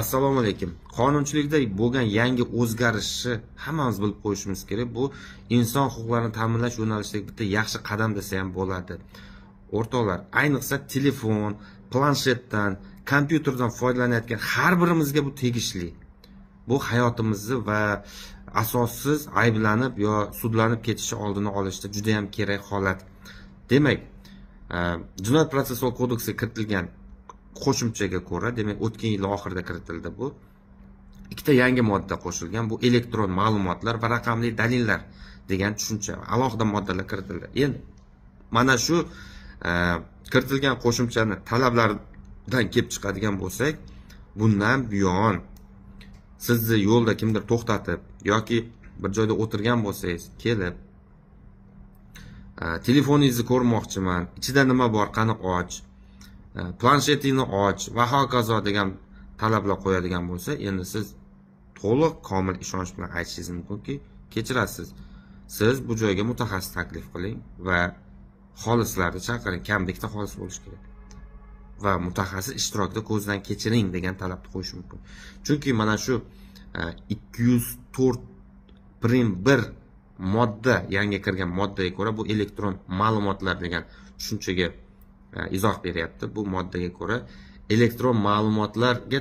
Assalomu alaykum. Qonunchilikda bo'lgan yangi o'zgarishni hammamiz bilib qo'yishimiz kerak. Bu inson huquqlarini ta'minlash yo'nalishidagi bitta yaxshi qadam desa ham bo'ladi. O'rtoqlar, ayniqsa telefon, planshetdan, kompyuterdan foydalanayotgan har birimizga bu tegishli. Bu hayotimizni va asossiz ayblanib yo sudlanib ketishi oldini olishda juda ham kerak holat. Demak, Jinoyat protsessual kodeksiga kiritilgan qo'shimchaga ko'ra, demak, o'tgan yil oxirida kiritildi bu. Ikkita yangi modda qo'shilgan. Bu elektron ma'lumotlar va raqamli dalillar degan tushuncha, alohida moddalar kiritildi. Endi mana shu kiritilgan qo'shimchani talablaridan kelib chiqadigan bo'lsak, bundan buyon sizni yo'lda kimdir to'xtatib yoki bir joyda o'tirgan bo'lsangiz, kelib telefoningizni ko'rmoqchiman, ichida nima bor, qani och, planshetingni och va hokazo degan talablar qo'yadigan bo'lsa, endi siz to'liq komil ishonch bilan aytishingiz mumkinki, kechirasiz, siz bu joyga mutaxassis taklif qiling va xolislarni chaqiring, kamida ikkita xolis bo'lishi kerak va mutaxassis ishtirokida ko'zdan kechiring degan talabni qo'yish mumkin. Chunki mana shu 204.1 modda, yangi kirgan moddaga ko'ra, bu elektron ma'lumotlar degan tushunchaga izoh beryapti. Bu moddaga ko'ra elektron ma'lumotlarga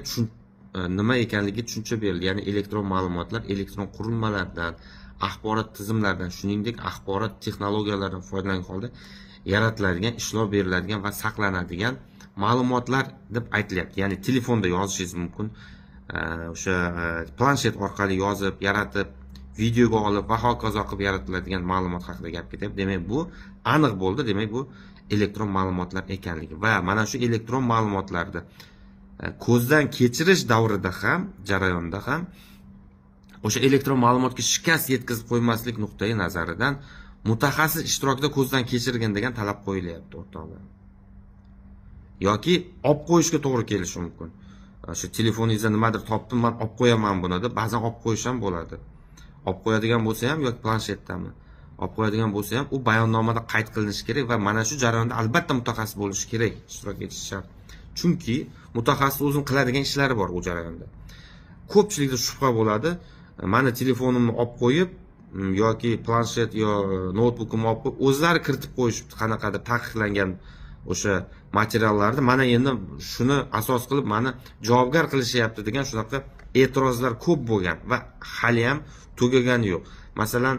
nima ekanligi tushuncha berildi. Ya'ni elektron ma'lumotlar elektron qurilmalardan, axborot tizimlaridan, shuningdek axborot texnologiyalaridan foydalangan holda yaratiladigan, ishlov beriladigan va saqlanadigan ma'lumotlar deb aytilyapti. Ya'ni telefonda yozishingiz mumkin, o'sha planshet orqali yozib, yaratib, videoga olib va hokazo qilib yaratiladigan ma'lumot haqida gap ketyapti. Demak, bu aniq bo'ldi. Demak, bu elektron ma'lumotlar ekanligi va mana shu elektron ma'lumotlarni ko'zdan kechirish davrida ham, jarayonda ham o'sha elektron ma'lumotga shikast yetkazib qo'ymaslik nuqtai nazaridan mutaxassis ishtirokida ko'zdan kechirgin degan talab qo'yilyapti, o'rtoqlar. Yoki olib qo'yishga to'g'ri kelishi mumkin. O'sha telefoningizda nimadir topdim, men olib qo'yaman buni deb, ba'zan olib qo'yish ham bo'ladi. Olib qo'yadigan bo'lsa ham yoki planshetdami olib qo'yadigan bo'lsa ham, u bayonnomada qayd qilinishi kerak va mana shu jarayonda albatta mutaxassis bo'lishi kerak, ishtirok etishi shart. Chunki mutaxassis o'zini qiladigan ishlari bor u jarayonda. Ko'pchilikda shubha bo'ladi. Mani telefonimni olib qo'yib yoki planshet yo noutbukimni olib qo'yib, o'zlari kiritib qo'yishibdi qanaqadir taqiqlangan o'sha materiallarni. Mana endi shuni asos qilib meni javobgar qilishyapti degan shunaqa e'tirozlar ko'p bo'lgan va hali ham tugagani yo'q. Masalan,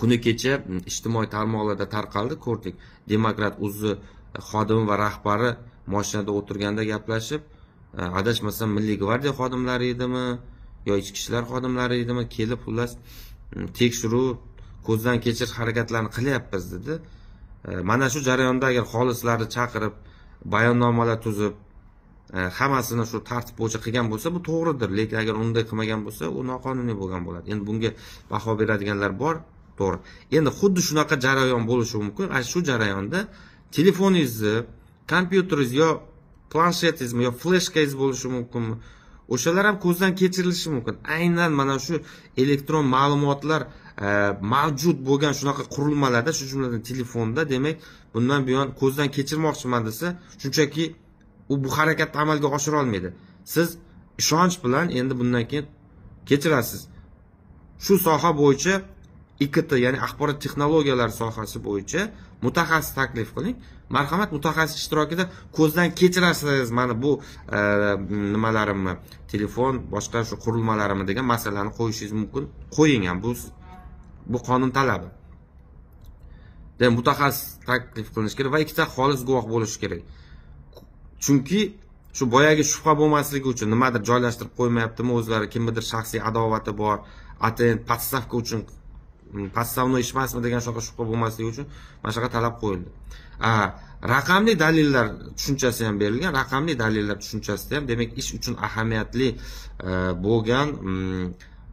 kuni kecha ijtimoiy tarmoqlarda tarqaldi, ko'rdik. Demokrat o'zi xodimi va rahbari mashinada o'tirganda gaplashib, adashmasam Milliy gvardiya xodimlari edimi yo ichki ishlar xodimlari edimi, kelib xullas tekshiruv, ko'zdan kechirish harakatlarini qilyapmiz dedi. Mana shu jarayonda agar xolislarni chaqirib, bayonnomalar tuzib, hammasini shu tartib bo'yicha qilgan bo'lsa, bu to'g'ridir. Lekin agar unday qilmagan bo'lsa, u noqonuniy bo'lgan bo'ladi. Endi bunga baho beradiganlar bor, to'g'ri. Endi xuddi shunaqa jarayon bo'lishi mumkin. Ana shu jarayonda telefoningizni, kompyuteringiz yo planshetingizmi yo fleshkangiz bo'lishi mumkinmi? O'shalar ham ko'zdan kechirilishi mumkin. Aynan mana shu elektron ma'lumotlar mavjud bo'lgan shunaqa qurilmalarda, shu jumladan telefonda, demak, bundan buyon ko'zdan kechirmoqchiman desa, shunchaki u bu harakatni amalga oshira olmaydi. Siz ishonch bilan endi bundan keyin kechirasiz. Shu soha bo'yicha IKT, ya'ni axborot texnologiyalari sohasi bo'yicha mutaxassis taklif qiling. Marhamat, mutaxassis ishtirokida ko'zdan kechirasiz mana bu nimalarimni, telefon, boshqa shu qurilmalarimni degan masalani qo'yishingiz mumkin. Qo'ying ham, bu qonun talabi. Demak, mutaxassis taklif qilinishi kerak va ikkita xolis guvoh bo'lishi kerak. Chunki shu boyagi shubha bo'lmasligi uchun nimadir joylashtirib qo'ymayaptimi o'zlari, kimnidir shaxsiy adovati bor, atayin podstavka uchun, podstavnoy ish emasmi degan shunaqa shubha bo'lmasligi uchun mana shunaqa talab qo'yildi. Raqamli dalillar tushunchasi ham berilgan. Raqamli dalillar tushunchasida ham, demak, ish uchun ahamiyatli bo'lgan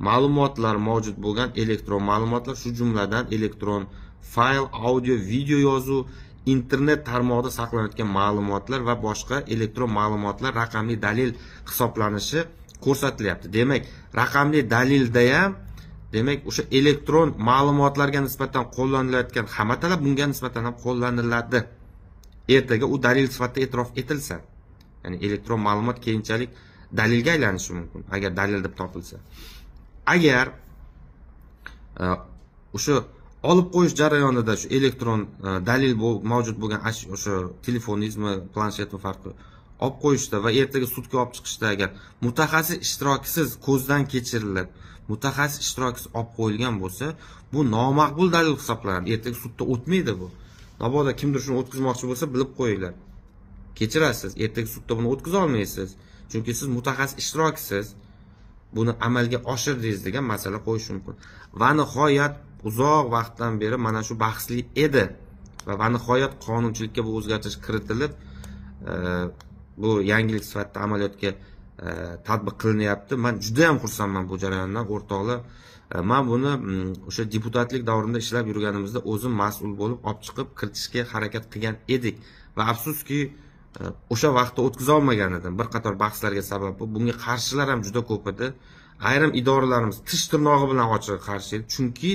ma'lumotlar mavjud bo'lgan elektron ma'lumotlar, shu jumladan elektron fayl, audio, video yozuv, internet tarmog'ida saqlanayotgan ma'lumotlar va boshqa elektron ma'lumotlar raqamli dalil hisoblanishi ko'rsatilyapti. Demak, raqamli dalilda ham, demak, o'sha elektron ma'lumotlarga nisbatan qo'llanilayotgan hamma talab bunga nisbatan ham qo'llaniladi. Ertaga u dalil sifatida e'tirof etilsa, Ya'ni elektron ma'lumot keyinchalik dalilga aylanishi mumkin, agar dalil deb topilsa. Agar o'sha olib qo'yish jarayonida shu elektron dalil mavjud bo'lgan o'sha telefoningizmi, planshetmi farqi olib qo'yishda va ertaga sudga olib chiqishda agar mutaxassis ishtirokisiz ko'zdan kechirilib, mutaxassis ishtirokisiz olib qo'yilgan bo'lsa, bu nomaqbul dalil hisoblanadi. Ertaga sudda o'tmaydi bu. Mabodo kimdir shuni o'tkazmoqchi bo'lsa, bilib qo'yinglar. Kechirasiz, ertaga sudda buni o'tkaza olmaysiz. Chunki siz mutaxassis ishtirokisiz buni amalga oshirdingiz degan masala qo'yish mumkin. Va nihoyat uzoq vaqtdan beri mana shu bahsli edi va nihoyat qonunchilikka bu o'zgartirish kiritilib, bu yangilik sifatida amaliyotga tatbiq qilinyapti. Men juda ham xursandman bu jarayondan, o'rtoqlar. Men buni o'sha deputatlik davrimda ishlab yurganimizda o'zim mas'ul bo'lib olib chiqib kiritishga harakat qilgan edik va afsuski o'sha vaqtda o'tkaza olmagan edim. Bir qator bahslarga sabab bu. Bunga qarshilar ham juda ko'p edi. Ayrim idoralarimiz tish tirnog'i bilan ochiq qarshi edi. Chunki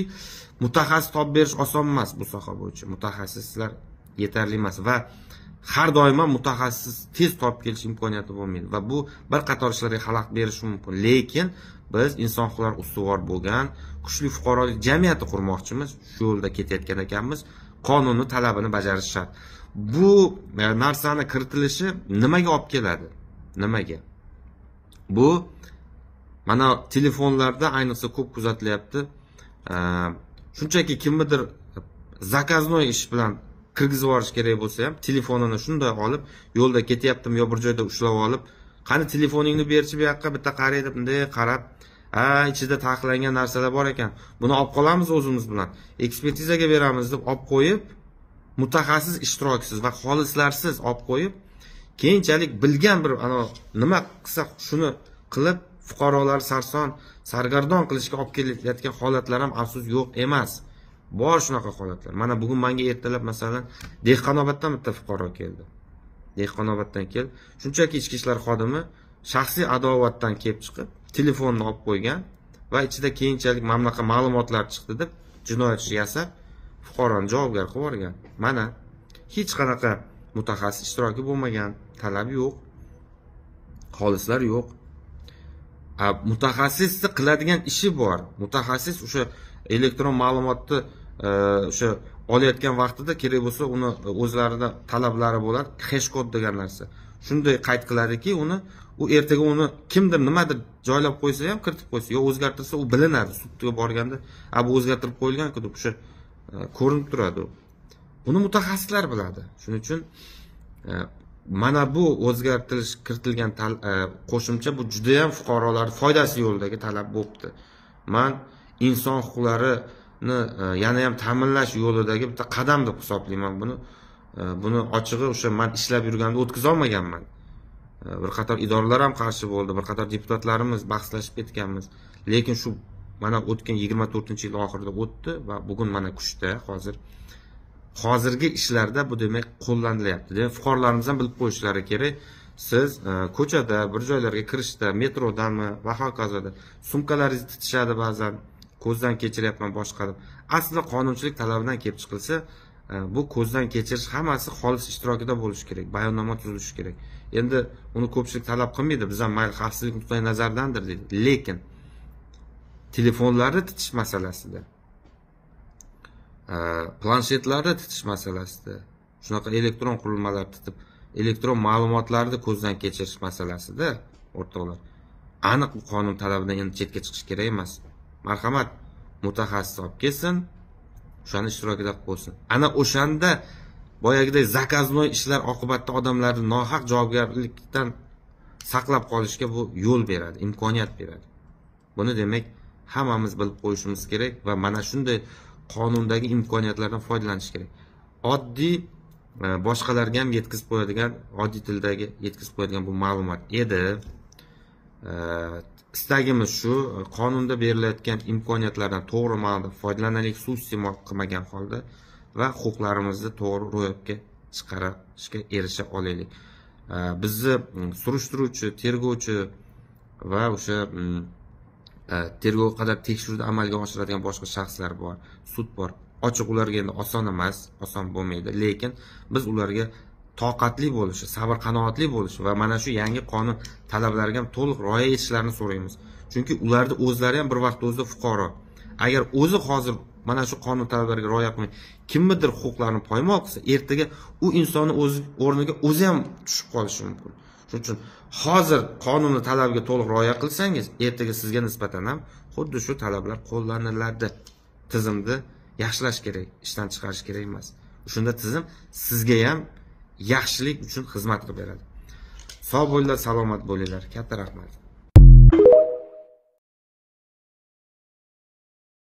mutaxassis topib berish oson emas bu soha bo'yicha. Mutaxassislar yetarli emas va har doim ham mutaxassis tez topib kelish imkoniyati bo'lmaydi va bu bir qator ishlarga xalaqit berishi mumkin. Lekin biz inson huquqlari ustuvor bo'lgan kuchli fuqarolik jamiyati qurmoqchimiz. Shu yo'lda ketayotgan ekanmiz. Qonunni talabini bajarish shart. Bu narsani kiritilishi nimaga olib keladi? Nimaga? Bu mana telefonlarda ayniqsa ko'p kuzatilyapti. Shunchaki kimnidir zakaznoy ish bilan kirgizib yuborish kerak bo'lsa ham telefonini shunday olib, yo'lda ketyaptimi yo bir joyda ushlab olib, qani telefoningni berchi bu yoqqa bitta qaray deb bunday qarab, ha, ichida taqiqlangan narsalar bor ekan. Buni olib qolamiz o'zimiz bilan. Ekspertizaga beramiz deb olib qo'yib, mutaxassis ishtirokisiz va xolislarsiz olib qo'yib, keyinchalik bilgan bir ana nima qilsa shuni qilib fuqarolar sarson, sargardon qilishga olib kelayotgan holatlar ham afsus yo'q emas. Bor shunaqa holatlar. Mana bugun menga ertalab masalan Dehqonoboddan bitta fuqaro keldi. Dehqonoboddan keldi. Shunchaki ichki ishlar xodimi shaxsiy adovatdan kelib chiqib, telefonni olib qo'ygan va ichida keyinchalik mana bunaqa ma'lumotlar chiqdi deb jinoyat ishi yasab, fuqaroni javobgar qilib yuborgan. Mana hech qanaqa mutaxassis ishtiroki bo'lmagan, talab yo'q, xolislar yo'q. Mutaxassisni qiladigan ishi bor. Mutaxassis o'sha elektron ma'lumotni o'sha olayotgan vaqtida kerak bo'lsa uni o'zlarida talablari bo'ladi, hash kod degan narsa. Shunday qayd qiladiki, uni u ertaga uni kimdir nimadir joylab qo'ysa ham, kiritib qo'ysa yo o'zgartirsa u bilinadi. Sudga borganda, "A, bu o'zgartirib qo'yilgan-ku" deb o'sha ko'rinib turadi. Buni mutaxassislar biladi. Shuning uchun mana bu o'zgartirish kiritilgan qo'shimcha bu juda ham fuqarolar foydasi yo'lidagi talab bo'pti. Men inson huquqlarini yana ham ta'minlash yo'lidagi bitta qadam deb hisoblayman buni. Buni ochig'i o'sha men ishlab yurganda o'tkaza olmaganman. Bir qator idoralar ham qarshi bo'ldi, bir qator deputatlarimiz bahslashib ketganmiz. Lekin shu mana o'tgan 24-yil oxirida o'tdi va bugun mana kuchda hozir. Hozirgi ishlarda bu demak qo'llanilyapti. Demak, fuqarolarimiz ham bilib qo'yishlari kerak. Siz ko'chada, bir joylarga kirishda, metrodami va hokazoda sumkalaringizni titishadi ba'zan, ko'zdan kechiryapman boshqa deb. Aslida qonunchilik talabidan kelib chiqilsa, bu ko'zdan kechirish hammasi xolis ishtirokida bo'lishi kerak, bayonnoma tuzilishi kerak. Endi uni ko'pchilik talab qilmaydi, biz ham mayli xavfsizlik nuqtai nazaridandir deydi. Lekin telefonlarni titish masalasida, planshetlarni titish masalasida, shunaqa elektron qurilmalar titib, elektron ma'lumotlarni ko'zdan kechirish masalasida o'rtoqlar, aniq bu qonun talabidan endi chetga chiqish kerak emas. Marhamat, mutaxassis olib kelsin, o'shani ishtirokida qilib qo'ysin. Ana o'shanda boyagidek zakaznoy ishlar oqibatida odamlarni nohaq javobgarlikdan saqlab qolishga bu yo'l beradi, imkoniyat beradi. Buni demak hammamiz bilib qo'yishimiz kerak va mana shunday qonundagi imkoniyatlardan foydalanish kerak. Oddiy boshqalarga ham yetkazib qo'yadigan, oddiy tildagi yetkazib qo'yadigan bu ma'lumot edi. Istagimiz shu, qonunda berilayotgan imkoniyatlardan to'g'ri ma'noda foydalanaylik, suiiste'mol qilmagan holda va huquqlarimizni to'g'ri ro'yobga chiqarishga erisha olaylik. Bizni surishtiruvchi, tergovchi va o'sha tergov qadar tekshiruvni amalga oshiradigan boshqa shaxslar bor, sud bor. Ochiq ularga endi oson emas, oson bo'lmaydi, lekin biz ularga toqatli bo'lishi, sabr qanoatli bo'lishi va mana shu yangi qonun talablariga ham to'liq rioya etishlarini so'raymiz. Chunki ularni o'zlari ham bir vaqt o'zida fuqaro. Agar o'zi hozir mana shu qonun talablariga rioya qilmay, kimnidir huquqlarini poymol qilsa, ertaga u insonni o'zi o'rniga o'zi ham tushib qolishi mumkin. Shuning uchun hozir qonunni talabiga to'liq rioya qilsangiz, ertaga sizga nisbatan ham xuddi shu talablar qo'llaniladi. Tizimni yaxshilash kerak, ishdan chiqarish kerak emas. Shunda tizim sizga ham yaxshilik uchun xizmat qilib beradi. Sog' bo'linglar, salomat bo'linglar. Katta rahmat.